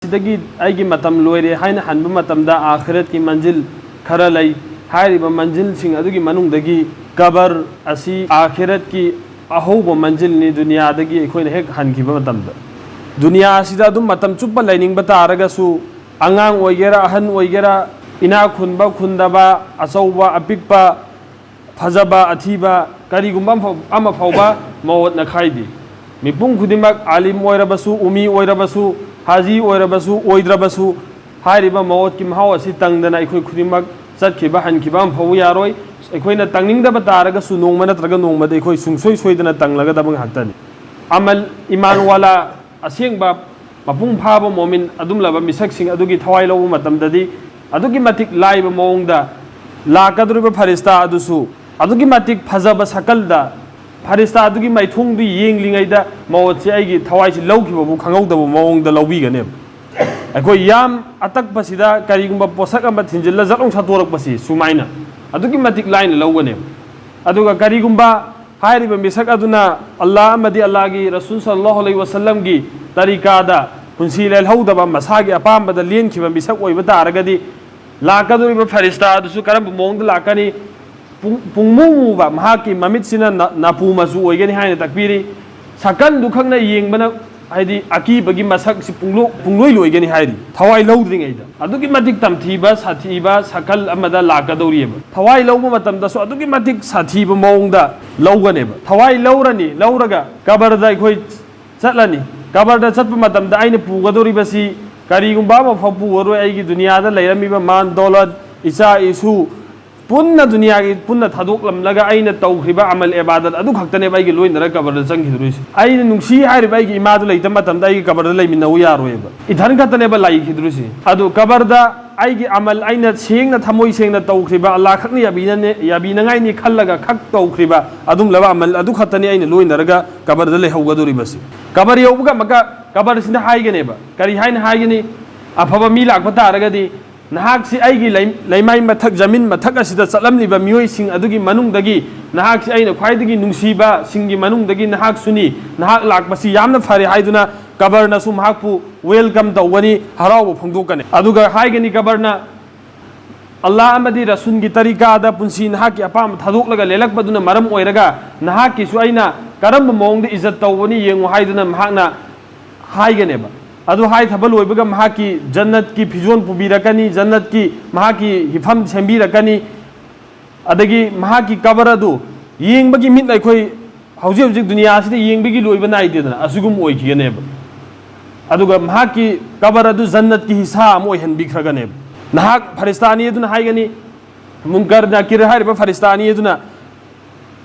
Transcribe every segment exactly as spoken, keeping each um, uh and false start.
ꯁꯤꯗꯒꯤ ꯑꯩꯒꯤ ꯃꯇꯝ ꯂꯣꯏꯔꯦ ꯍꯥꯏꯅ ꯍꯟꯕ ꯃꯇꯝꯗ ꯑꯥꯈꯤꯔꯠꯀꯤ ꯃꯟꯖꯤꯜ ꯈꯔ ꯂꯩ꯫ ꯍꯥꯏꯔꯤꯕ ꯃꯟꯖꯤꯜꯁꯤꯡ ꯑꯗꯨꯒꯤ ꯃꯅꯨꯡꯗꯒꯤ ꯀꯕꯔ ꯑꯁꯤ ꯑꯥꯈꯤꯔꯠꯀꯤ ꯑꯍꯧꯕ ꯃꯟꯖꯤꯜꯅꯤ, ꯗꯨꯅꯤꯌꯥꯗꯒꯤ ꯑꯩꯈꯣꯏꯅ ꯍꯦꯛ ꯍꯟꯈꯤꯕ ꯃꯇꯝꯗ꯫ ꯗꯨꯅꯤꯌꯥ ꯑꯁꯤꯗ ꯑꯗꯨꯝ ꯃꯇꯝ ꯆꯨꯞꯄ ꯂꯩꯅꯤꯡꯕ ꯇꯥꯔꯒꯁꯨ, ꯑꯉꯥꯡ ꯑꯣꯏꯒꯦꯔꯥ, ꯑꯍꯟ ꯑꯣꯏꯒꯦꯔꯥ, ꯏꯅꯥꯛ ꯈꯨꯟꯕ ꯈꯨꯟꯗꯕ, ꯑꯆꯧꯕ ꯑꯄꯤꯛꯄ, ꯐꯖꯕ ꯑꯊꯤꯕ, ꯀꯔꯤꯒꯨꯝꯕ ꯑꯃ ꯐꯥꯎ-, ꯑꯃ ꯐꯥꯎꯕ ꯃꯧꯠꯅ ꯈꯥꯏꯗꯦ꯫ ꯃꯤꯄꯨꯝ ꯈꯨꯗꯤꯡꯃꯛ, ꯑꯥꯂꯤꯝ ꯑꯣꯏꯔꯕꯁꯨ, ꯎꯃꯤ ꯑꯣꯏꯔꯕꯁꯨ, ꯍꯥꯖꯤ ꯑꯣꯏꯔꯕꯁꯨ, ꯑꯣꯏꯗ꯭ꯔꯕꯁꯨ, ꯍꯥꯏꯔꯤꯕ ꯃꯧꯠꯀꯤ ꯃꯍꯥꯎ ꯑꯁꯤ ꯇꯪꯗꯅ ꯑꯩꯈꯣꯏ ꯈꯨꯗꯤꯡꯃꯛ ꯆꯠꯈꯤꯕ ꯍꯟꯈꯤꯕ ꯑꯃ ꯐꯥꯎꯕ ꯌꯥꯔꯣꯏ꯫ ꯑꯩꯈꯣꯏꯅ ꯇꯪꯅꯤꯡꯗꯕ ꯇꯥꯔꯒꯁꯨ ꯅꯣꯡꯃ ꯅꯠꯇ꯭ꯔꯒ ꯅꯣꯡꯃꯗꯤ ꯑꯩꯈꯣꯏ ꯁꯨꯡꯁꯣꯏ ꯁꯣꯏꯗꯅ ꯇꯪꯂꯒꯗꯕ ꯉꯥꯛꯇꯅꯤ꯫ ꯑꯃꯜ ꯏꯃꯥꯟ ꯋꯥꯂꯥ, ꯑꯁꯦꯡꯕ ꯃꯄꯨꯡ ꯐꯥꯕ ꯃꯣꯃꯤꯟ ꯑꯗꯨꯝꯂꯕ ꯃꯤꯁꯛꯁꯤꯡ ꯑꯗꯨꯒꯤ ꯊꯋꯥꯏ ꯂꯧꯕ ꯃꯇꯝꯗꯗꯤ ꯑꯗꯨꯛꯀꯤ ꯃꯇꯤꯛ ꯂꯥꯏꯕ ꯃꯑꯣꯡꯗ ꯂꯥꯛꯀꯗꯧꯔꯤꯕ ꯐꯔꯤꯁꯇꯥ ꯑꯗꯨꯁꯨ ꯑꯗꯨꯛꯀꯤ ꯃꯇꯤꯛ ꯐꯖꯕ ꯁꯀꯜꯗ, ꯐꯔꯤꯁꯇꯥ ꯑꯗꯨꯒꯤ ꯃꯥꯏꯊꯣꯡꯗꯨ ꯌꯦꯡꯂꯤꯉꯩꯗ ꯃꯧꯠꯁꯦ ꯑꯩꯒꯤ ꯊꯋꯥꯏꯁꯤ ꯂꯧꯈꯤꯕꯕꯨ ꯈꯪꯍꯧꯗꯕ ꯃꯑꯣꯡꯗ ꯂꯧꯕꯤꯒꯅꯦꯕ꯫ ꯑꯩꯈꯣꯏ ꯌꯥꯝ ꯑꯇꯛꯄꯁꯤꯗ ꯀꯔꯤꯒꯨꯝꯕ ꯄꯣꯠꯁꯛ ꯑꯃ ꯊꯤꯟꯖꯤꯜꯂ ꯖꯠ ꯂꯥꯎ ꯁꯠꯇꯣꯔꯛꯄꯁꯤ ꯁꯨꯃꯥꯏꯅ ꯑꯗꯨꯛꯀꯤ ꯃꯇꯤꯛ ꯂꯥꯏꯅ ꯂꯧꯒꯅꯦꯕ꯫ ꯑꯗꯨꯒ ꯀꯔꯤꯒꯨꯝꯕ ꯍꯥꯏꯔꯤꯕ ꯃꯤꯁꯛ ꯑꯗꯨꯅ ꯑꯜꯂꯥꯍ ꯑꯃꯗꯤ ꯑꯜꯂꯥꯍꯒꯤ ꯔꯁꯨꯜ ꯁꯜꯂꯜꯂꯥꯍꯨ ꯑꯂꯩꯍꯤ ꯋꯁꯜꯂꯝꯒꯤ ꯇꯔꯤꯀꯥꯗ ꯄꯨꯟꯁꯤ ꯂꯦꯜꯍꯧꯗꯕ, ꯃꯁꯥꯒꯤ ꯑꯄꯥꯝꯕꯗ ꯂꯦꯟꯈꯤꯕ ꯃꯤꯁꯛ ꯑꯣꯏꯕ ꯇꯥꯔꯒꯗꯤ, ꯂꯥꯛꯀꯗꯧꯔꯤꯕ ꯐꯔꯤꯁꯇꯥ ꯑꯗꯨꯁꯨ ꯀꯔꯝꯕ ꯃꯑꯣꯡꯗ ꯂꯥꯛꯀꯅꯤ? ꯄꯨꯡ-, ꯄꯨꯡꯃꯨ ꯃꯨꯕ, ꯃꯍꯥꯛꯀꯤ ꯃꯃꯤꯠꯁꯤꯅ ꯅ-, ꯅꯥꯄꯨ ꯃꯆꯨ ꯑꯣꯏꯒꯅꯤ ꯍꯥꯏꯅ ꯇꯥꯛꯄꯤꯔꯤ꯫ ꯁꯀꯜꯗꯨ ꯈꯛꯅ ꯌꯦꯡꯕꯅ, ꯍꯥꯏꯗꯤ ꯑꯀꯤꯕꯒꯤ ꯃꯁꯛꯁꯤ ꯄꯨꯡꯂꯣ-, ꯄꯨꯡꯂꯣꯏ ꯂꯣꯏꯒꯅꯤ ꯍꯥꯏꯔꯤ, ꯊꯋꯥꯏ ꯂꯧꯗ꯭ꯔꯤꯉꯩꯗ꯫ ꯑꯗꯨꯛꯀꯤ ꯃꯇꯤꯛ ꯇꯝꯊꯤꯕ, ꯁꯥꯊꯤꯕ ꯁꯀꯜ ꯑꯃꯗ ꯂꯥꯛꯀꯗꯧꯔꯤꯑꯕ꯫ ꯊꯋꯥꯏ ꯂꯧꯕ ꯃꯇꯝꯗꯁꯨ ꯑꯗꯨꯛꯀꯤ ꯃꯇꯤꯛ ꯁꯥꯊꯤꯕ ꯃꯑꯣꯡꯗ ꯂꯧꯒꯅꯦꯕ꯫ ꯊꯋꯥꯏ ꯂꯧꯔꯅꯤ, ꯂꯧꯔꯒ ꯀꯕꯔꯗ ꯑꯩꯈꯣꯏ ꯆꯠꯂꯅꯤ꯫ ꯀꯕꯔꯗ ꯆꯠꯄ ꯃꯇꯝꯗ ꯑꯩꯅ ꯄꯨꯒꯗꯧꯔꯤꯕꯁꯤ ꯀꯔꯤꯒꯨꯝꯕ ꯑꯃꯐꯥꯎ ꯄꯨꯔꯔꯣꯏ꯫ ꯑꯩꯒꯤ ꯗꯨꯅꯤꯌꯥꯗ ꯂꯩꯔꯝꯃꯤꯕ ꯃꯥꯟ ꯗꯧꯂꯠ, ꯏꯆꯥ ꯏꯁꯨ, ꯄꯨꯟꯅ ꯗꯨꯅꯤꯌꯥꯒꯤ ꯄꯨꯟꯅ ꯊꯥꯗꯣꯛꯂꯝꯂꯒ ꯑꯩꯅ ꯇꯧꯈ꯭ꯔꯤꯕ ꯑꯃꯜ ꯑꯦꯕꯥꯗꯠ ꯑꯗꯨ ꯈꯛꯇꯅꯦꯕ ꯑꯩꯒꯤ ꯂꯣꯏꯅꯔ ꯀꯕꯔꯗ ꯆꯪꯈꯤꯗꯣꯏꯁꯦ꯫ ꯑꯩꯅ ꯅꯨꯡꯁꯤ ꯍꯥꯏꯔꯤꯕ ꯑꯩꯒꯤ ꯏꯃꯥꯗꯨ ꯂꯩꯇꯕ ꯃꯇꯝꯗ ꯑꯩꯒꯤ ꯀꯕꯔꯗ ꯂꯩꯃꯤꯟꯅꯧ ꯌꯥꯔꯣꯏꯕ꯫ ꯏꯊꯟ ꯈꯛꯇꯅꯦꯕ ꯂꯩꯈꯤꯗꯣꯏꯁꯦ꯫ ꯑꯗꯨ ꯀꯕꯔꯗ ꯑꯩꯒꯤ ꯑꯃꯜ, ꯑꯩꯅ ꯁꯦꯡꯅ ꯊꯃꯣꯏ ꯁꯦꯡꯅ ꯇꯧꯈ꯭ꯔꯤꯕ, ꯑꯜꯂꯥꯍ ꯈꯛꯅ ꯌꯥꯕꯤꯅꯅꯦ-, ꯌꯥꯕꯤꯅꯉꯥꯏꯅꯤ ꯈꯜꯂꯒ ꯈꯛ ꯇꯧꯈ꯭ꯔꯤꯕ ꯑꯗꯨꯝꯂꯕ ꯑꯃꯜ ꯑꯗꯨ ꯈꯛꯇꯅꯤ ꯑꯩꯅ ꯂꯣꯏꯅꯔꯒ ꯀꯕꯔꯗ ꯂꯩꯍꯧꯒꯗꯧꯔꯤꯕꯁꯤ꯫ ꯀꯕꯔ ꯌꯧꯕꯒ ꯑꯃꯨꯛꯀ ꯀꯕꯔꯁꯤꯅ ꯍꯥꯏꯒꯅꯦꯕ꯫ ꯀꯔꯤ ꯍꯥꯏꯅ ꯍꯥꯏꯒꯅꯤ? ꯑꯐꯕ ꯃꯤ ꯂꯥꯛꯄ ꯇꯥꯔꯒꯗꯤ, "ꯅꯍꯥꯛꯁꯤ ꯑꯩꯒꯤ ꯂꯩ-, ꯂꯩꯃꯥꯏ ꯃꯊꯛ, ꯖꯃꯤꯟ ꯃꯊꯛ ꯑꯁꯤꯗ ꯆꯠꯂꯝꯂꯤꯕ ꯃꯤꯑꯣꯏꯁꯤꯡ ꯑꯗꯨꯒꯤ ꯃꯅꯨꯡꯗꯒꯤ ꯅꯍꯥꯛꯁꯤ ꯑꯩꯅ ꯈ꯭ꯋꯥꯏꯗꯒꯤ ꯅꯨꯡꯁꯤꯕꯁꯤꯡꯒꯤ ꯃꯅꯨꯡꯗꯒꯤ ꯅꯍꯥꯛꯁꯨꯅꯤ꯫ ꯅꯍꯥꯛ ꯂꯥꯛꯄꯁꯤ ꯌꯥꯝꯅ ꯐꯔꯦ" ꯍꯥꯏꯗꯨꯅ ꯀꯕꯔꯅꯁꯨ ꯃꯍꯥꯛꯄꯨ welcome ꯇꯧꯒꯅꯤ, ꯍꯔꯥꯎꯕ ꯐꯣꯡꯗꯣꯛꯀꯅꯤ꯫ ꯑꯗꯨꯒ ꯍꯥꯏꯒꯅꯤ ꯀꯕꯔꯅ, "ꯑꯜꯂꯥꯍ ꯑꯃꯗꯤ ꯔꯁꯨꯜꯒꯤ ꯇꯔꯤꯀꯥꯗ ꯄꯨꯟꯁꯤ ꯅꯍꯥꯛꯀꯤ ꯑꯄꯥꯝꯕ ꯊꯥꯗꯣꯛꯂꯒ ꯂꯦꯜꯂꯛꯄꯗꯨꯅ ꯃꯔꯝ ꯑꯣꯏꯔꯒ ꯅꯍꯥꯛꯀꯤꯁꯨ ꯑꯩꯅ ꯀꯔꯝꯕ ꯃꯑꯣꯡꯗ ꯏꯖꯠ ꯇꯧꯕꯅꯤ ꯌꯦꯡꯉꯨ" ꯍꯥꯏꯗꯨꯅ ꯃꯍꯥꯛꯅ ꯍꯥꯏꯒꯅꯦꯕ꯫ ꯑꯗꯨ ꯍꯥꯏꯊꯕ ꯂꯣꯏꯕꯒ ꯃꯍꯥꯛꯀꯤ ꯖꯟꯅꯠꯀꯤ ꯐꯤꯖꯣꯜ ꯄꯨꯕꯤꯔꯛꯀꯅꯤ, ꯖꯟꯅꯠꯀꯤ ꯃꯍꯥꯛꯀꯤ ꯍꯤꯐꯝ ꯁꯦꯝꯕꯤꯔꯛꯀꯅꯤ꯫ ꯑꯗꯒꯤ ꯃꯍꯥꯛꯀꯤ ꯀꯕꯔ ꯑꯗꯨ ꯌꯦꯡꯕꯒꯤ ꯃꯤꯠ ꯑꯩꯈꯣꯏ ꯍꯧꯖꯤꯛ ꯍꯧꯖꯤꯛ ꯗꯨꯅꯤꯌꯥꯁꯤꯗ ꯌꯦꯡꯕꯒꯤ ꯂꯣꯏꯕ ꯅꯥꯏꯗꯦꯗꯅ, ꯑꯁꯤꯒꯨꯝ ꯑꯣꯏꯈꯤꯒꯅꯦꯕ꯫ ꯑꯗꯨꯒ ꯃꯍꯥꯛꯀꯤ ꯀꯕꯔ ꯑꯗꯨ ꯖꯟꯅꯠꯀꯤ ꯍꯤꯁꯥ ꯑꯃ ꯑꯣꯏꯍꯟꯕꯤꯈ꯭ꯔꯒꯅꯦꯕ꯫ ꯅꯍꯥꯛ ꯐꯔꯤꯁꯇꯥꯅꯤ ꯑꯗꯨꯅ ꯍꯥꯏꯒꯅꯤ, ꯃꯨꯟꯀꯔ ꯅꯀꯤꯔ ꯍꯥꯏꯔꯤꯕ ꯐꯔꯤꯁꯇꯥꯅꯤ ꯑꯗꯨꯅ,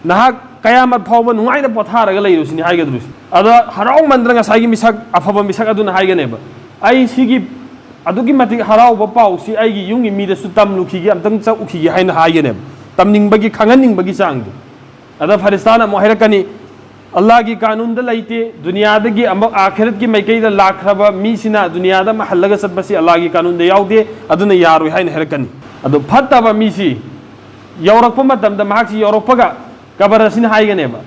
"ꯅꯍꯥꯛ ꯀꯌꯥꯃꯠ ꯐꯥꯎꯕ ꯅꯨꯡꯉꯥꯏꯅ ꯄꯣꯊꯥꯔꯒ ꯂꯩꯔꯨꯁꯤꯅꯤ" ꯍꯥꯏꯒꯗꯧꯔꯤꯁꯤ꯫ ꯑꯗ ꯍꯔꯥꯎꯃꯟꯗꯅ ꯉꯁꯥꯏꯒꯤ ꯃꯤꯁꯛ, ꯑꯐꯕ ꯃꯤꯁꯛ ꯑꯗꯨꯅ ꯍꯥꯏꯒꯅꯦꯕ, "ꯑꯩ ꯁꯤꯒꯤ ꯑꯗꯨꯛꯀꯤ ꯃꯇꯤꯛ ꯍꯔꯥꯎꯕ ꯄꯥꯎꯁꯤ ꯑꯩꯒꯤ ꯌꯨꯝꯒꯤ ꯃꯤꯗꯁꯨ ꯇꯝꯂꯨꯈꯤꯒꯦ, ꯑꯝꯇꯪ ꯆꯠꯎꯈꯤꯒꯦ" ꯍꯥꯏꯅ ꯍꯥꯏꯒꯅꯦꯕ, ꯇꯝꯅꯤꯡꯕꯒꯤ, ꯈꯪꯍꯟꯅꯤꯡꯕꯒꯤ ꯆꯥꯡꯗꯣ꯫ ꯑꯗ ꯐꯔꯤꯁꯇꯥꯅ ꯑꯃꯨꯛ ꯍꯥꯏꯔꯛꯀꯅꯤ, "ꯑꯜꯂꯥꯍꯒꯤ ꯀꯥꯅꯨꯟꯗ ꯂꯩꯇꯦ, ꯗꯨꯅꯤꯌꯥꯗꯒꯤ ꯑꯃꯨꯛ ꯑꯥꯈꯤꯔꯠꯀꯤ ꯃꯥꯏꯀꯩꯗ ꯂꯥꯛꯈ꯭ꯔꯕ ꯃꯤꯁꯤꯅ ꯗꯨꯅꯤꯌꯥꯗ ꯑꯃꯨꯛ ꯍꯜꯂꯒ ꯆꯠꯄꯁꯤ ꯑꯜꯂꯥꯍꯒꯤ ꯀꯥꯅꯨꯟꯗ ꯌꯥꯎꯗꯦ, ꯑꯗꯨꯅ ꯌꯥꯔꯣꯏ" ꯍꯥꯏꯅ ꯍꯥꯏꯔꯛꯀꯅꯤ꯫ ꯑꯗꯣ ꯐꯠꯇꯕ ꯃꯤꯁꯤ ꯌꯧꯔꯛꯄ ꯃꯇꯝꯗ, ꯃꯍꯥꯛꯁꯤ ꯌꯧꯔꯛꯄꯒ ꯀꯕꯔ ꯑꯁꯤꯅ ꯍꯥꯏꯒꯅꯦꯕ,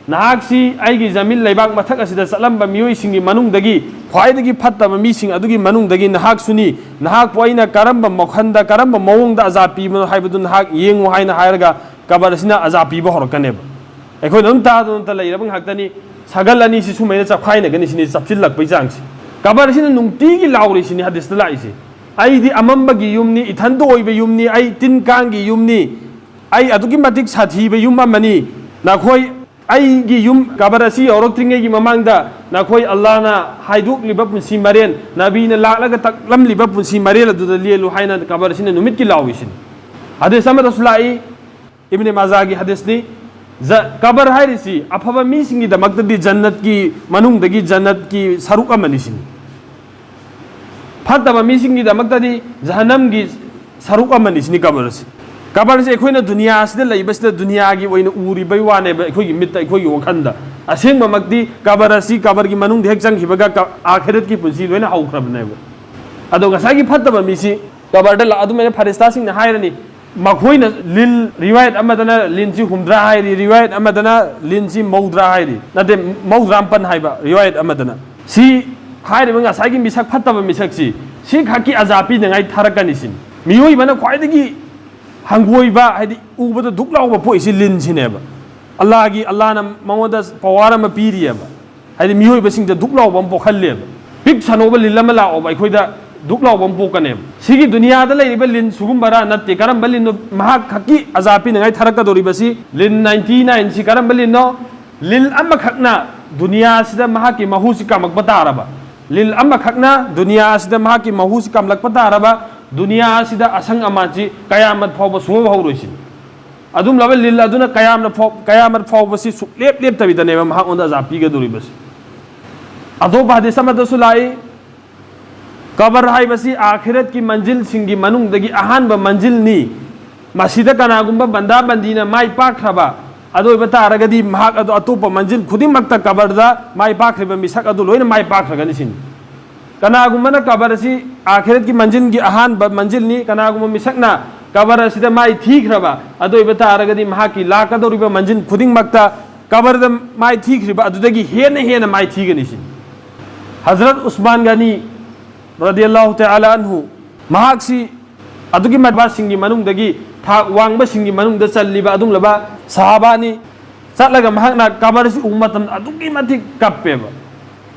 "ꯅꯍꯥꯛꯁꯤ ꯑꯩꯒꯤ ꯖꯃꯤꯟ ꯂꯩꯕꯥꯛ ꯃꯊꯛ ꯑꯁꯤꯗ ꯆꯠꯂꯝꯕ ꯃꯤꯑꯣꯏꯁꯤꯡꯒꯤ ꯃꯅꯨꯡꯗꯒꯤ ꯈ꯭ꯋꯥꯏꯗꯒꯤ ꯐꯠꯇꯕ ꯃꯤꯁꯤꯡ ꯑꯗꯨꯒꯤ ꯃꯅꯨꯡꯗꯒꯤ ꯅꯍꯥꯛꯁꯨꯅꯤ, ꯅꯍꯥꯛꯄꯨ ꯑꯩꯅ ꯀꯔꯝꯕ ꯃꯈꯜꯗ, ꯀꯔꯝꯕ ꯃꯑꯣꯡꯗ ꯑꯖꯥ ꯄꯤꯕꯅꯣ ꯍꯥꯏꯕꯗꯨ ꯅꯍꯥꯛ ꯌꯦꯡꯉꯨ" ꯍꯥꯏꯅ ꯍꯥꯏꯔꯒ ꯀꯕꯔ ꯑꯁꯤꯅ ꯑꯖꯥ ꯄꯤꯕ ꯍꯧꯔꯛꯀꯅꯦꯕ꯫ ꯑꯩꯈꯣꯏꯅ ꯑꯗꯨꯝ ꯇꯥꯗꯅꯇ ꯂꯩꯔꯕ ꯉꯥꯛꯇꯅꯤ꯫ ꯁꯒꯜ ꯑꯅꯤꯁꯤ ꯁꯨꯃꯥꯏꯅ ꯆꯞꯈꯥꯏꯅꯒꯅꯤ ꯁꯤꯅꯤ, ꯆꯞꯁꯤꯜꯂꯛꯄꯩ ꯆꯥꯡꯁꯦ꯫ ꯀꯕꯔꯁꯤꯅ ꯅꯨꯡꯇꯤꯒꯤ ꯂꯥꯎꯔꯤꯁꯤꯅꯤ ꯍꯗꯤꯁꯇ ꯂꯥꯛꯏꯁꯦ, "ꯑꯩꯗꯤ ꯑꯃꯝꯕꯒꯤ ꯌꯨꯝꯅꯤ, ꯏꯊꯟꯇ ꯑꯣꯏꯕ ꯌꯨꯝꯅꯤ, ꯑꯩ ꯇꯤꯟ ꯀꯥꯡꯒꯤ ꯌꯨꯝꯅꯤ, ꯑꯩ ꯑꯗꯨꯛꯀꯤ ꯃꯇꯤꯛ ꯁꯥꯊꯤꯕ ꯌꯨꯝ ꯑꯃꯅꯤ꯫ ꯅꯈꯣꯏ ꯑꯩꯒꯤ ꯌꯨꯝ ꯀꯕꯔ ꯑꯁꯤ ꯌꯧꯔꯛꯇ꯭ꯔꯤꯉꯩꯒꯤ ꯃꯃꯥꯡꯗ ꯅꯈꯣꯏ ꯑꯜꯂꯥꯍꯅ ꯍꯥꯏꯗꯣꯛꯂꯤꯕ ꯄꯨꯟꯁꯤ ꯃꯔꯦꯜ, ꯅꯕꯤꯅ ꯂꯥꯛꯂꯒ ꯇꯥꯛꯂꯝꯂꯤꯕ ꯄꯨꯟꯁꯤ ꯃꯔꯦꯜ ꯑꯗꯨꯗ ꯂꯦꯜꯂꯨ" ꯍꯥꯏꯅ ꯀꯕꯔ ꯑꯁꯤꯅ ꯅꯨꯃꯤꯠꯀꯤ ꯂꯥꯎꯏꯁꯤꯅꯤ꯫ ꯍꯗꯤꯁ ꯑꯃꯗꯁꯨ ꯂꯥꯛꯏ, ꯏꯕꯅꯦ ꯃꯥꯖꯥꯒꯤ ꯍꯗꯤꯁꯅꯤ, ꯖ-, ꯀꯕꯔ ꯍꯥꯏꯔꯤꯁꯤ ꯑꯐꯕ ꯃꯤꯁꯤꯡꯒꯤꯗꯃꯛꯇꯗꯤ ꯖꯟꯅꯠꯀꯤ ꯃꯅꯨꯡꯗꯒꯤ ꯖꯟꯅꯠꯀꯤ ꯁꯔꯨꯛ ꯑꯃꯅꯤ ꯁꯤꯅꯤ꯫ ꯐꯠꯇꯕ ꯃꯤꯁꯤꯡꯒꯤꯗꯃꯛꯇꯗꯤ ꯖꯍꯟꯅꯝꯒꯤ ꯁꯔꯨꯛ ꯑꯃꯅꯤ ꯁꯤꯅꯤ ꯀꯕꯔꯁꯤ꯫ ꯀꯕꯔꯁꯤ ꯑꯩꯈꯣꯏꯅ ꯗꯨꯅꯤꯌꯥꯁꯤꯗ ꯂꯩꯕꯁꯤꯗ ꯗꯨꯅꯤꯌꯥꯒꯤ ꯑꯣꯏꯅ ꯎꯔꯤꯕꯩ ꯋꯥꯅꯦꯕ, ꯑꯩꯈꯣꯏꯒꯤ ꯃꯤꯠꯇ, ꯑꯩꯈꯣꯏꯒꯤ ꯋꯥꯈꯜꯗ꯫ ꯑꯁꯦꯡꯕꯃꯛꯇꯤ ꯀꯕꯔ ꯑꯁꯤ, ꯀꯕꯔꯒꯤ ꯃꯅꯨꯡꯗ ꯍꯦꯛ ꯆꯪꯈꯤꯕꯒ ꯀ-, ꯑꯥꯈꯤꯔꯠꯀꯤ ꯄꯨꯟꯁꯤ ꯂꯣꯏꯅ ꯍꯧꯈ꯭ꯔꯕꯅꯦꯕ꯫ ꯑꯗꯣ ꯉꯁꯥꯏꯒꯤ ꯐꯠꯇꯕ ꯃꯤꯁꯤ ꯀꯕꯔꯗ ꯂꯥ-, ꯑꯗꯨꯃꯥꯏꯅ ꯐꯔꯤꯁꯇꯥꯁꯤꯡꯅ ꯍꯥꯏꯔꯅꯤ, ꯃꯈꯣꯏꯅ ꯂꯤꯟ, ꯔꯤꯋꯥꯌꯠ ꯑꯃꯗꯅ ꯂꯤꯟꯁꯤ ꯍꯨꯝꯗ꯭ꯔꯥ ꯍꯥꯏꯔꯤ, ꯔꯤꯋꯥꯌꯠ ꯑꯃꯗꯅ ꯂꯤꯟꯁꯤ ꯃꯧꯗ꯭ꯔꯥ ꯍꯥꯏꯔꯤ, ꯅꯠꯇꯦ, ꯃꯧꯗ꯭ꯔꯥ ꯃꯥꯄꯟ ꯍꯥꯏꯕ ꯔꯤꯋꯥꯌꯠ ꯑꯃꯗꯅ꯫ ꯁꯤ ꯍꯥꯏꯔꯤꯕ ꯉꯁꯥꯏꯒꯤ ꯃꯤꯁꯛ ꯐꯠꯇꯕ ꯃꯤꯁꯛꯁꯤ ꯁꯤ ꯈꯛꯀꯤ ꯑꯖꯥ ꯄꯤꯅꯉꯥꯏ ꯊꯥꯔꯛꯀꯅꯤ ꯁꯤꯅꯤ꯫ ꯃꯤꯑꯣꯏꯕꯅ ꯈ꯭ꯋꯥꯏꯗꯒꯤ ꯍꯪꯒꯣꯏꯕ, ꯍꯥꯏꯗꯤ ꯎꯕꯗ ꯙꯨꯛ ꯂꯥꯎꯕ ꯄꯣꯛꯏꯁꯤ ꯂꯤꯟꯁꯤꯅꯦꯕ꯫ ꯑꯜꯂꯥꯍꯒꯤ, ꯑꯜꯂꯥꯍꯅ ꯃꯉꯣꯟꯗ ꯄꯋꯥꯔ ꯑꯃ ꯄꯤꯔꯤꯑꯕ, ꯍꯥꯏꯗꯤ ꯃꯤꯑꯣꯏꯕꯁꯤꯡꯗ ꯙꯨꯛ ꯂꯥꯎꯕ ꯑꯃ ꯄꯣꯛꯍꯜꯂꯦꯕ꯫ ꯄꯤꯛ ꯁꯥꯟꯅꯧꯕ ꯂꯤꯟ ꯑꯃ ꯂꯥꯛꯑꯣꯕ, ꯑꯩꯈꯣꯏꯗ ꯙꯨꯛ ꯂꯥꯎꯕ ꯑꯃ ꯄꯣꯛꯀꯅꯦꯕ꯫ ꯁꯤꯒꯤ ꯗꯨꯅꯤꯌꯥꯗ ꯂꯩꯔꯤꯕ ꯂꯤꯟ ꯁꯤꯒꯨꯝꯕꯔꯥ? ꯅꯠꯇꯦ꯫ ꯀꯔꯝꯕ ꯂꯤꯟꯅꯣ ꯃꯍꯥꯛ ꯈꯛꯀꯤ ꯑꯖꯥ ꯄꯤꯅꯉꯥꯏ ꯊꯥꯔꯛꯀꯗꯧꯔꯤꯕꯁꯤ? ꯂꯤꯟ ꯅꯥꯏꯟꯇꯤ ꯅꯥꯏꯟꯁꯤ ꯀꯔꯝꯕ ꯂꯤꯟꯅꯣ? ꯂꯤꯟ ꯑꯃꯈꯛꯅ ꯗꯨꯅꯤꯌꯥꯁꯤꯗ ꯃꯍꯥꯛꯀꯤ ꯃꯍꯨꯁꯤ ꯀꯥꯝꯂꯛꯄ ꯇꯥꯔꯕ, ꯂꯤꯟ ꯑꯃꯈꯛꯅ ꯗꯨꯅꯤꯌꯥ ꯑꯁꯤꯗ ꯃꯍꯥꯛꯀꯤ ꯃꯍꯨꯁꯤ ꯀꯥꯝꯂꯛꯄ ꯇꯥꯔꯕ, ꯗꯨꯅꯤꯌꯥ ꯑꯁꯤꯗ ꯑꯁꯪ ꯑꯃꯥꯟꯁꯤ ꯀꯌꯥꯃꯠ ꯐꯥꯎꯕ ꯁꯨꯍꯧ ꯍꯧꯔꯣꯏꯁꯤꯅꯤ꯫ ꯑꯗꯨꯝꯂꯕ ꯂꯤꯟ ꯑꯗꯨꯅ ꯀꯌꯥꯃꯠ ꯐꯥꯎ-, ꯀꯌꯥꯃꯠ ꯐꯥꯎꯕꯁꯤ ꯁꯨꯛꯂꯦꯞ ꯂꯦꯞꯇꯕꯤꯗꯅꯦꯕ ꯃꯍꯥꯛꯉꯣꯟꯗ ꯑꯖꯥ ꯄꯤꯒꯗꯧꯔꯤꯕꯁꯤ꯫ ꯑꯇꯣꯞꯄ ꯍꯗꯤꯁ ꯑꯃꯗꯁꯨ ꯂꯥꯛꯏ, ꯀꯕꯔ ꯍꯥꯏꯕꯁꯤ ꯑꯥꯈꯤꯔꯠꯀꯤ ꯃꯟꯖꯤꯜꯁꯤꯡꯒꯤ ꯃꯅꯨꯡꯗꯒꯤ ꯑꯍꯥꯟꯕ ꯃꯟꯖꯤꯜꯅꯤ꯫ ꯃꯁꯤꯗ ꯀꯅꯥꯒꯨꯝꯕ ꯕꯟꯗꯥ ꯕꯟꯗꯤꯅ ꯃꯥꯏ ꯄꯥꯛꯈ꯭ꯔꯕ ꯑꯗꯨ ꯑꯣꯏꯕ ꯇꯥꯔꯒꯗꯤ, ꯃꯍꯥꯛ ꯑꯗꯨ ꯑꯇꯣꯞꯄ ꯃꯟꯖꯤꯜ ꯈꯨꯗꯤꯡꯃꯛꯇ, ꯀꯕꯔꯗ ꯃꯥꯏ ꯄꯥꯛꯈ꯭ꯔꯤꯕ ꯃꯤꯁꯛ ꯑꯗꯨ ꯂꯣꯏꯅ ꯃꯥꯏ ꯄꯥꯛꯈ꯭ꯔꯒꯅꯤ ꯁꯤꯅꯤ꯫ ꯀꯅꯥꯒꯨꯝꯕꯅ ꯀꯕꯔ ꯑꯁꯤ ꯑꯥꯈꯤꯔꯠꯀꯤ ꯃꯟꯖꯤꯜꯒꯤ ꯑꯍꯥꯟꯕ ꯃꯟꯖꯤꯜꯅꯤ, ꯀꯅꯥꯒꯨꯝꯕ ꯃꯤꯁꯛꯅ ꯀꯕꯔ ꯑꯁꯤꯗ ꯃꯥꯏ ꯊꯤꯈ꯭ꯔꯕ ꯑꯗꯨ ꯑꯣꯏꯕ ꯇꯥꯔꯒꯗꯤ, ꯃꯍꯥꯛꯀꯤ ꯂꯥꯛꯀꯗꯧꯔꯤꯕ ꯃꯟꯖꯤꯜ ꯈꯨꯗꯤꯡꯃꯛꯇ ꯀꯕꯔꯗ ꯃꯥꯏ ꯊꯤꯈ꯭ꯔꯤꯕ ꯑꯗꯨꯗꯒꯤ ꯍꯦꯟꯅ ꯍꯦꯟꯅ ꯃꯥꯏ ꯊꯤꯒꯅꯤ ꯁꯤꯅꯤ꯫ ꯍꯖꯔꯠ ꯎꯁꯃꯥꯟ ꯒꯅꯤ ꯔꯗꯤꯌꯜꯂꯥꯍꯨ ꯇꯥꯂꯥ ꯑꯟꯍꯨ, ꯃꯍꯥꯛꯁꯤ ꯑꯗꯨꯒꯤ ꯃꯕꯥꯁꯤꯡꯒꯤ ꯃꯅꯨꯡꯗꯒꯤ ꯊꯥꯛ ꯋꯥꯡꯕꯁꯤꯡꯒꯤ ꯃꯅꯨꯡꯗ ꯆꯜꯂꯤꯕ ꯑꯗꯨꯒꯨꯝꯂꯕ ꯁꯍꯥꯕꯥꯅꯤ꯫ ꯆꯠꯂꯒ ꯃꯍꯥꯛꯅ ꯀꯕꯔꯁꯤ ꯎꯕ ꯃꯇꯝꯗ ꯑꯗꯨꯛꯀꯤ ꯃꯇꯤꯛ ꯀꯞꯄꯦꯕ꯫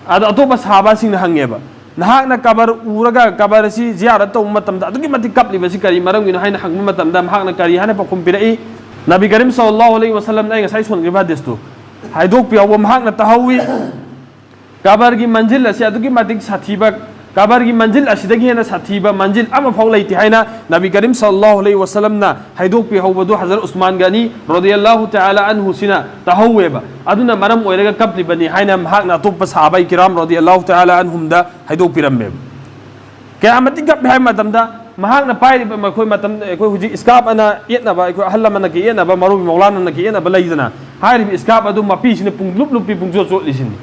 ꯑꯗꯣ ꯑꯇꯣꯞꯄ ꯁꯍꯥꯕꯥꯁꯤꯡꯅ ꯍꯪꯉꯦꯕ, "ꯅꯍꯥꯛꯅ ꯀꯕꯔ ꯎꯔꯒ ꯀꯕꯔꯁꯤ ꯖꯤꯌꯥꯔꯠ ꯇꯧꯕ ꯃꯇꯝꯗ ꯑꯗꯨꯛꯀꯤ ꯃꯇꯤꯛ ꯀꯞꯂꯤꯕꯁꯤ ꯀꯔꯤ ꯃꯔꯝꯒꯤꯅꯣ?" ꯍꯥꯏꯅ ꯍꯪꯕ ꯃꯇꯝꯗ ꯃꯍꯥꯛꯅ ꯀꯔꯤ ꯍꯥꯏꯅ ꯄꯥꯎꯈꯨꯝ ꯄꯤꯔꯛꯏ? ꯅꯕꯤ ꯀꯔꯤꯝ ꯁꯜꯂꯜꯂꯥꯍꯨ ꯑꯂꯩꯍꯤ ꯋꯥꯁꯜꯂꯝꯅ ꯑꯩ ꯉꯁꯥꯏ ꯁꯣꯟꯈꯤꯕ ꯍꯗꯤꯁꯇꯨ ꯍꯥꯏꯗꯣꯛꯄꯤꯍꯧꯕ ꯃꯍꯥꯛꯅ ꯇꯥꯍꯧꯋꯤ꯫ ꯀꯕꯔꯒꯤ ꯃꯟꯖꯤꯜ ꯑꯁꯤ ꯑꯗꯨꯛꯀꯤ ꯃꯇꯤꯛ ꯁꯥꯊꯤꯕ, ꯀꯕꯔꯒꯤ ꯃꯟꯖꯤꯜ ꯑꯁꯤꯗꯒꯤ ꯍꯦꯟꯅ ꯁꯥꯊꯤꯕ ꯃꯟꯖꯤꯜ ꯑꯃꯐꯥꯎ ꯂꯩꯇꯦ ꯍꯥꯏꯅ ꯅꯕꯤ ꯀꯔꯤꯝ ꯁꯜꯂꯜꯂꯥꯍꯨ ꯑꯂꯩꯍꯤ ꯋꯥꯁꯜꯂꯝꯅ ꯍꯥꯏꯗꯣꯛꯄꯤꯍꯧꯕꯗꯨ ꯍꯖꯔꯠ ꯎꯁꯃꯥꯟ ꯒꯅꯤ ꯔꯗꯤꯌꯜꯂꯥꯍꯨ ꯇꯥꯂꯥ ꯑꯟꯍꯨꯁꯤꯅ ꯇꯥꯍꯧꯋꯦꯕ꯫ ꯑꯗꯨꯅ ꯃꯔꯝ ꯑꯣꯏꯔꯒ ꯀꯞꯂꯤꯕꯅꯤ ꯍꯥꯏꯅ ꯃꯍꯥꯛꯅ ꯑꯇꯣꯞꯄ ꯁꯍꯥꯕꯥꯏ ꯀꯤꯔꯥꯝ ꯔꯗꯤꯌꯜꯂꯥꯍꯨ ꯇꯥꯂꯥ ꯑꯟꯍꯨꯝꯗ ꯍꯥꯏꯗꯣꯛꯄꯤꯔꯝꯃꯦꯕ꯫ ꯀꯌꯥ ꯃꯇꯤꯛ ꯀꯞꯄꯦ ꯍꯥꯏꯕ ꯃꯇꯝꯗ, ꯃꯍꯥꯛꯅ ꯄꯥꯏꯔꯤꯕ, ꯃꯈꯣꯏ ꯃꯇꯝ, ꯑꯩꯈꯣꯏ ꯍꯧꯖꯤꯛ ꯏꯁꯀꯥꯞ ꯑꯅ ꯌꯦꯠꯅꯕ, ꯑꯩꯈꯣꯏ ꯑꯍꯜ ꯂꯃꯟꯅ ꯀꯤ ꯌꯦꯠꯅꯕ, ꯃꯧꯂꯨꯕꯤ ꯃꯧꯂꯥꯅꯥꯅ ꯀꯤ ꯌꯦꯠꯅꯕ ꯂꯩꯗꯅ, ꯍꯥꯏꯔꯤꯕ ꯏꯁꯀꯥꯞ ꯑꯗꯨ ꯃꯄꯤꯁꯤꯅ ꯄꯨꯡꯂꯨꯞ ꯂꯨꯞꯄꯤ, ꯄꯨꯡꯆꯣꯠ ꯆꯣꯠꯂꯤꯁꯤꯅꯤ꯫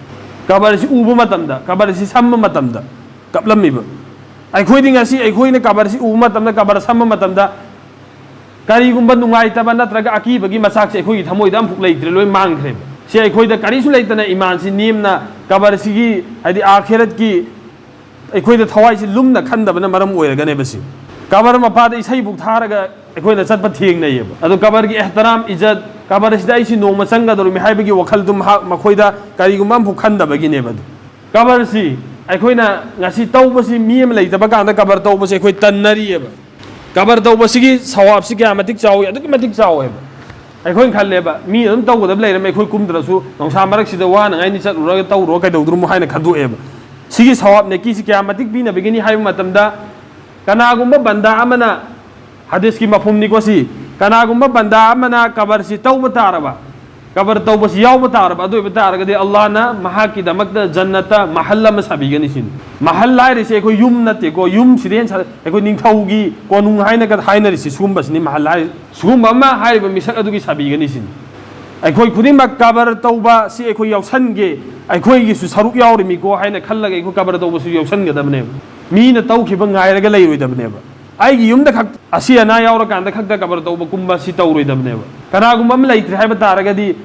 ꯀꯕꯔꯁꯤ ꯎꯕ ꯃꯇꯝꯗ, ꯀꯕꯔꯁꯤ ꯁꯝꯕ ꯃꯇꯝꯗ ꯀꯞꯂꯝꯃꯤꯕ꯫ ꯑꯩꯈꯣꯏꯗꯤ ꯉꯁꯤ ꯑꯩꯈꯣꯏꯅ ꯀꯕꯔꯁꯤ ꯎꯕ ꯃꯇꯝꯗ, ꯀꯕꯔ ꯁꯝꯕ ꯃꯇꯝꯗ, ꯀꯔꯤꯒꯨꯝꯕ ꯅꯨꯡꯉꯥꯏꯇꯕ ꯅꯠꯇ꯭ꯔꯒ ꯑꯀꯤꯕꯒꯤ ꯃꯆꯥꯛꯁꯦ ꯑꯩꯈꯣꯏꯒꯤ ꯊꯃꯣꯏꯗ ꯑꯃꯐꯥꯎ ꯂꯩꯇ꯭ꯔꯦ, ꯂꯣꯏ ꯃꯥꯡꯈ꯭ꯔꯦꯕ꯫ ꯁꯤ ꯑꯩꯈꯣꯏꯗ ꯀꯔꯤꯁꯨ ꯂꯩꯇꯅ ꯏꯃꯥꯟꯁꯤ ꯅꯦꯝꯅ ꯀꯕꯔꯁꯤꯒꯤ, ꯍꯥꯏꯗꯤ ꯑꯥꯈꯤꯔꯠꯀꯤ, ꯑꯩꯈꯣꯏꯗ ꯊꯋꯥꯏꯁꯤ ꯂꯨꯝꯅ ꯈꯟꯗꯕꯅ ꯃꯔꯝ ꯑꯣꯏꯔꯒꯅꯦꯕ ꯁꯤ꯫ ꯀꯕꯔ ꯃꯄꯥꯗ ꯏꯁꯩꯕꯨꯛ ꯊꯥꯔꯒ ꯑꯩꯈꯣꯏꯅ ꯆꯠꯄ ꯊꯦꯡꯅꯩꯌꯦꯕ꯫ ꯑꯗꯣ ꯀꯕꯔꯒꯤ ꯑꯦꯍꯇꯔꯥꯝ, ꯏꯖꯠ, ꯀꯕꯔꯁꯤꯗ ꯑꯩꯁꯤ ꯅꯣꯡꯃ ꯆꯪꯒꯗꯧꯔꯤꯃꯤ ꯍꯥꯏꯕꯒꯤ ꯋꯥꯈꯜꯗꯨ ꯃꯍꯥꯛ, ꯃꯈꯣꯏꯗ ꯀꯔꯤꯒꯨꯝꯕ ꯑꯃꯐꯥꯎ ꯈꯟꯗꯕꯒꯤꯅꯦꯕ ꯑꯗꯨ꯫ ꯀꯕꯔꯁꯤ ꯑꯩꯈꯣꯏꯅ ꯉꯁꯤ ꯇꯧꯕꯁꯤ, ꯃꯤ ꯑꯃ ꯂꯩꯇꯕ ꯀꯥꯟꯗ ꯀꯕꯔ ꯇꯧꯕꯁꯦ ꯑꯩꯈꯣꯏ ꯇꯟꯅꯔꯤꯑꯕ꯫ ꯀꯕꯔ ꯇꯧꯕꯁꯤꯒꯤ ꯁꯋꯥꯕꯁꯤ ꯀꯌꯥ ꯃꯇꯤꯛ ꯆꯥꯎꯏ, ꯑꯗꯨꯛꯀꯤ ꯃꯇꯤꯛ ꯆꯥꯎꯋꯦꯕ꯫ ꯑꯩꯈꯣꯏꯅ ꯈꯜꯂꯦꯕ, ꯃꯤ ꯑꯗꯨꯝ ꯇꯧꯒꯗꯕ ꯂꯩꯔꯝꯃꯦ, ꯑꯩꯈꯣꯏ ꯀꯨꯝꯗ꯭ꯔꯁꯨ, ꯅꯨꯡꯁꯥ ꯃꯔꯛꯁꯤꯗ ꯋꯥꯅꯉꯥꯏꯅꯤ ꯆꯠꯂꯨꯔꯒ ꯇꯧꯔꯨꯔ ꯀꯩꯗꯧꯗ꯭ꯔꯨꯃꯣ ꯍꯥꯏꯅ ꯈꯟꯗꯣꯛꯑꯦꯕ꯫ ꯁꯤꯒꯤ ꯁꯋꯥꯕ ꯅꯦꯀꯤꯁꯤ ꯀꯌꯥ ꯃꯇꯤꯛ ꯄꯤꯅꯕꯒꯤꯅꯤ ꯍꯥꯏꯕ ꯃꯇꯝꯗ, ꯀꯅꯥꯒꯨꯝꯕ ꯕꯟꯗꯥ ꯑꯃꯅ, ꯍꯗꯤꯁꯀꯤ ꯃꯐꯍꯨꯝꯅꯤꯀꯣ ꯁꯤ, ꯀꯅꯥꯒꯨꯝꯕ ꯕꯟꯗꯥ ꯑꯃꯅ ꯀꯕꯔꯁꯤ ꯇꯧꯕ ꯇꯥꯔꯕ, ꯀꯕꯔ ꯇꯧꯕꯁꯤ ꯌꯥꯎꯕ ꯇꯥꯔꯕ, ꯑꯗꯨ ꯑꯣꯏꯕ ꯇꯥꯔꯒꯗꯤ ꯑꯜꯂꯥꯍꯅ ꯃꯍꯥꯛꯀꯤꯗꯃꯛꯇ ꯖꯟꯅꯠꯇ ꯃꯍꯜ ꯑꯃ ꯁꯥꯕꯤꯒꯅꯤ ꯁꯤꯅꯤ꯫ ꯃꯍꯜ ꯍꯥꯏꯔꯤꯁꯦ ꯑꯩꯈꯣꯏ ꯌꯨꯝ ꯅꯠꯇꯦꯀꯣ, ꯌꯨꯝꯁꯤꯗ ꯍꯦꯟꯅ ꯁꯥ-, ꯑꯩꯈꯣꯏ ꯅꯤꯡꯊꯧꯒꯤ ꯀꯣꯅꯨꯡ ꯍꯥꯏꯅꯒ ꯍꯥꯏꯅꯔꯤꯁꯤ ꯁꯤꯒꯨꯝꯕꯁꯤꯅꯤ ꯃꯍꯜ ꯍꯥꯏꯔꯤꯁꯤ꯫ ꯁꯤꯒꯨꯝꯕ ꯑꯃ ꯍꯥꯏꯔꯤꯕ ꯃꯤꯁꯛ ꯑꯗꯨꯒꯤ ꯁꯥꯕꯤꯒꯅꯤ ꯁꯤꯅꯤ꯫ ꯑꯩꯈꯣꯏ ꯈꯨꯗꯤꯡꯃꯛ ꯀꯕꯔ ꯇꯧꯕ ꯁꯤ ꯑꯩꯈꯣꯏ ꯌꯥꯎꯁꯟꯒꯦ, ꯑꯩꯈꯣꯏꯒꯤꯁꯨ ꯁꯔꯨꯛ ꯌꯥꯎꯔꯤꯃꯤꯀꯣ ꯍꯥꯏꯅ ꯈꯜꯂꯒ ꯑꯩꯈꯣꯏ ꯀꯕꯔ ꯇꯧꯕꯁꯨ ꯌꯥꯎꯁꯟꯒꯗꯕꯅꯦꯕ꯫ ꯃꯤꯅ ꯇꯧꯈꯤꯕ ꯉꯥꯏꯔꯒ ꯂꯩꯔꯣꯏꯗꯕꯅꯦꯕ꯫ ꯑꯩꯒꯤ ꯌꯨꯝꯗ ꯈꯛ ꯑꯁꯤ ꯑꯅꯥ ꯌꯥꯎꯔꯀꯥꯟꯗ ꯈꯛꯇ ꯀꯕꯔ ꯇꯧꯕ ꯀꯨꯝꯕ ꯁꯤ ꯇꯧꯔꯣꯏꯗꯕꯅꯦꯕ꯫ ꯀꯅꯥꯒꯨꯝꯕ ꯑꯃ ꯂꯩꯇ꯭ꯔꯦ ꯍꯥꯏꯕ ꯇꯥꯔꯒꯗꯤ,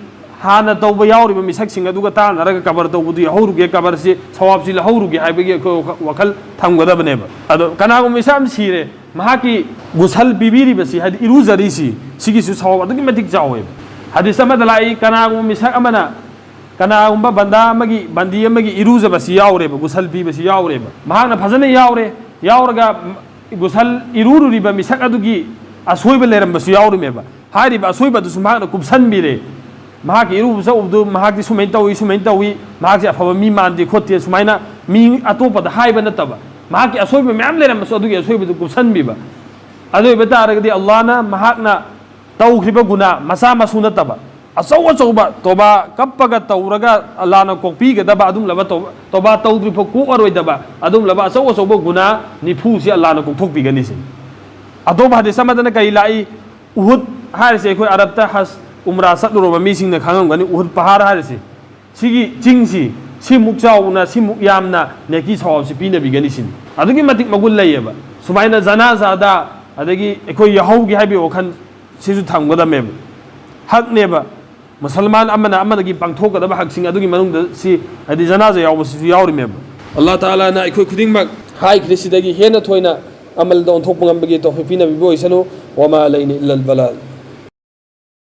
ꯍꯥꯟꯅ ꯇꯧꯕ ꯌꯥꯎꯔꯤꯕ ꯃꯤꯁꯛꯁꯤꯡ ꯑꯗꯨꯒ ꯇꯥꯟꯅꯔꯒ ꯀꯕꯔ ꯇꯧꯕꯗꯨ ꯌꯥꯎꯍꯧꯔꯨꯒꯦ, ꯀꯕꯔꯁꯤ ꯁꯋꯥꯕꯁꯤ ꯂꯧꯍꯧꯔꯨꯒꯦ ꯍꯥꯏꯕꯒꯤ ꯑꯩꯈꯣꯏ ꯋꯥꯈ-, ꯋꯥꯈꯜ ꯊꯝꯒꯗꯕꯅꯦꯕ꯫ ꯑꯗꯣ ꯀꯅꯥꯒꯨꯝꯕ ꯃꯤꯁꯛ ꯑꯃ ꯁꯤꯔꯦ, ꯃꯍꯥꯛꯀꯤ ꯒꯨꯁꯜ ꯄꯤꯕꯤꯔꯤꯕꯁꯤ, ꯍꯥꯏꯗꯤ ꯏꯔꯨꯖꯔꯤꯁꯤ, ꯁꯤꯒꯤꯁꯨ ꯁꯋꯥꯕ ꯑꯗꯨꯛꯀꯤ ꯃꯇꯤꯛ ꯆꯥꯎꯋꯦꯕ꯫ ꯍꯗꯤꯁ ꯑꯃꯗ ꯂꯥꯛꯏ, ꯀꯅꯥꯒꯨꯝꯕ ꯃꯤꯁꯛ ꯑꯃꯅ, ꯀꯅꯥꯒꯨꯝꯕ ꯕꯟꯗꯥ ꯑꯃꯒꯤ, ꯕꯟꯗꯤ ꯑꯃꯒꯤ ꯏꯔꯨꯖꯕꯁꯤ ꯌꯥꯎꯔꯦꯕ, ꯒꯨꯁꯜ ꯄꯤꯕꯁꯤ ꯌꯥꯎꯔꯦꯕ꯫ ꯃꯍꯥꯛꯅ ꯐꯖꯅ ꯌꯥꯎꯔꯦ, ꯌꯥꯎꯔꯒ ꯒꯨꯁꯜ ꯏꯔꯨꯔꯨꯔꯤꯕ ꯃꯤꯁꯛ ꯑꯗꯨꯒꯤ ꯑꯁꯣꯏꯕ ꯂꯩꯔꯝꯕꯁꯨ ꯌꯥꯎꯔꯤꯃꯦꯕ꯫ ꯍꯥꯏꯔꯤꯕ ꯑꯁꯣꯏꯕꯗꯨꯁꯨ ꯃꯍꯥꯛꯅ ꯀꯨꯞꯁꯟꯕꯤꯔꯦ꯫ ꯃꯍꯥꯛꯀꯤ ꯏꯔꯨꯕ ꯆꯠꯂꯨꯕꯗꯨ ꯃꯍꯥꯛꯇꯤ ꯁꯨꯃꯥꯏꯅ ꯇꯧꯏ, ꯁꯨꯃꯥꯏꯅ ꯇꯧꯏ, ꯃꯍꯥꯛꯁꯦ ꯑꯐꯕ ꯃꯤ ꯃꯥꯟꯗꯦ ꯈꯣꯠꯇꯦ, ꯁꯨꯃꯥꯏꯅ ꯃꯤ ꯑꯇꯣꯞꯄꯗ ꯍꯥꯏꯕ ꯅꯠꯇꯕ, ꯃꯍꯥꯛꯀꯤ ꯑꯁꯣꯏꯕ ꯃꯌꯥꯝ ꯂꯩꯔꯝꯃꯁꯨ ꯑꯗꯨꯒꯤ ꯑꯁꯣꯏꯕꯗꯨ ꯀꯨꯞꯁꯟꯕꯤꯕ꯫ ꯑꯗꯨ ꯑꯣꯏꯕ ꯇꯥꯔꯒꯗꯤ ꯑꯜꯂꯥꯍꯅ ꯃꯍꯥꯛꯅ ꯇꯧꯈ꯭ꯔꯤꯕ ꯒꯨꯅꯥ ꯃꯆꯥ ꯃꯁꯨ ꯅꯠꯇꯕ, ꯑꯆꯧ ꯑꯆꯧꯕ ꯇꯣꯕꯥ ꯀꯞꯄꯒ ꯇꯧꯔꯒ ꯑꯜꯂꯥꯍꯅ ꯀꯣꯛꯄꯤꯒꯗꯕ ꯑꯗꯨꯝꯂꯕ ꯇꯣꯕꯥ, ꯇꯣꯕꯥ ꯇꯧꯗ꯭ꯔꯤꯐꯥꯎ ꯀꯣꯛꯑꯔꯣꯏꯗꯕ ꯑꯗꯨꯝꯂꯕ ꯑꯆꯧ ꯑꯆꯧꯕ ꯒꯨꯅꯥ ꯅꯤꯐꯨꯁꯤ ꯑꯜꯂꯥꯍꯅ ꯀꯣꯛꯊꯣꯛꯄꯤꯒꯅꯤ ꯁꯤꯅꯤ꯫ ꯑꯇꯣꯞꯄ ꯍꯗꯤꯁ ꯑꯃꯗꯅ ꯀꯔꯤ ꯂꯥꯛꯏ? ꯎꯍꯨꯗ ꯍꯥꯏꯔꯤꯁꯦ ꯑꯩꯈꯣꯏ ꯑꯔꯕꯇ ꯍꯖ ꯎꯝꯔꯥ ꯆꯠꯂꯨꯔꯕ ꯃꯤꯁꯤꯡꯅ ꯈꯪꯉꯝꯒꯅꯤ, ꯎꯍꯨꯗ ꯄꯍꯥꯔ ꯍꯥꯏꯔꯤꯁꯦ꯫ ꯁꯤꯒꯤ ꯆꯤꯡꯁꯤ ꯁꯤꯃꯨꯛ ꯆꯥꯎꯅ, ꯁꯤꯃꯨꯛ ꯌꯥꯝꯅ ꯅꯦꯀꯤ ꯁꯋꯥꯕꯁꯤ ꯄꯤꯅꯕꯤꯒꯅꯤ ꯁꯤꯅꯤ꯫ ꯑꯗꯨꯛꯀꯤ ꯃꯇꯤꯛ ꯃꯒꯨꯟ ꯂꯩꯌꯦꯕ꯫ ꯁꯨꯃꯥꯏꯅ ꯖꯅꯥꯖꯥꯗ, ꯑꯗꯒꯤ ꯑꯩꯈꯣꯏ ꯌꯥꯍꯧꯒꯦ ꯍꯥꯏꯕꯒꯤ ꯋꯥꯈꯜ ꯁꯤꯁꯨ ꯊꯝꯒꯗꯕꯅꯦꯕ꯫ ꯍꯛꯅꯦꯕ꯫ ꯃꯨꯁꯜꯃꯥꯟ ꯑꯃꯅ ꯑꯃꯗꯒꯤ ꯄꯥꯡꯊꯣꯛꯀꯗꯕ ꯍꯛꯁꯤꯡ ꯑꯗꯨꯒꯤ ꯃꯅꯨꯡꯗ ꯁꯤ, ꯍꯥꯏꯗꯤ ꯖꯅꯥꯖꯥ ꯌꯥꯎꯕꯁꯤꯁꯨ ꯌꯥꯎꯔꯤꯃꯦꯕ꯫ ꯑꯜꯂꯥꯍ ꯇꯥꯂꯥꯅ ꯑꯩꯈꯣꯏ ꯈꯨꯗꯤꯡꯃꯛ ꯍꯥꯏꯈ꯭ꯔꯤꯁꯤꯗꯒꯤ ꯍꯦꯟꯅ ꯊꯣꯏꯅ ꯑꯃꯜꯗ ꯑꯣꯟꯊꯣꯛꯄ ꯉꯝꯕꯒꯤ ꯇꯧꯐꯤꯛ ꯄꯤꯅꯕꯤꯕ ꯑꯣꯏꯁꯅꯨ꯫ ꯋꯃꯥ ꯑꯂꯩꯅ ꯏꯜꯂꯜ ꯕꯂꯥꯜ꯫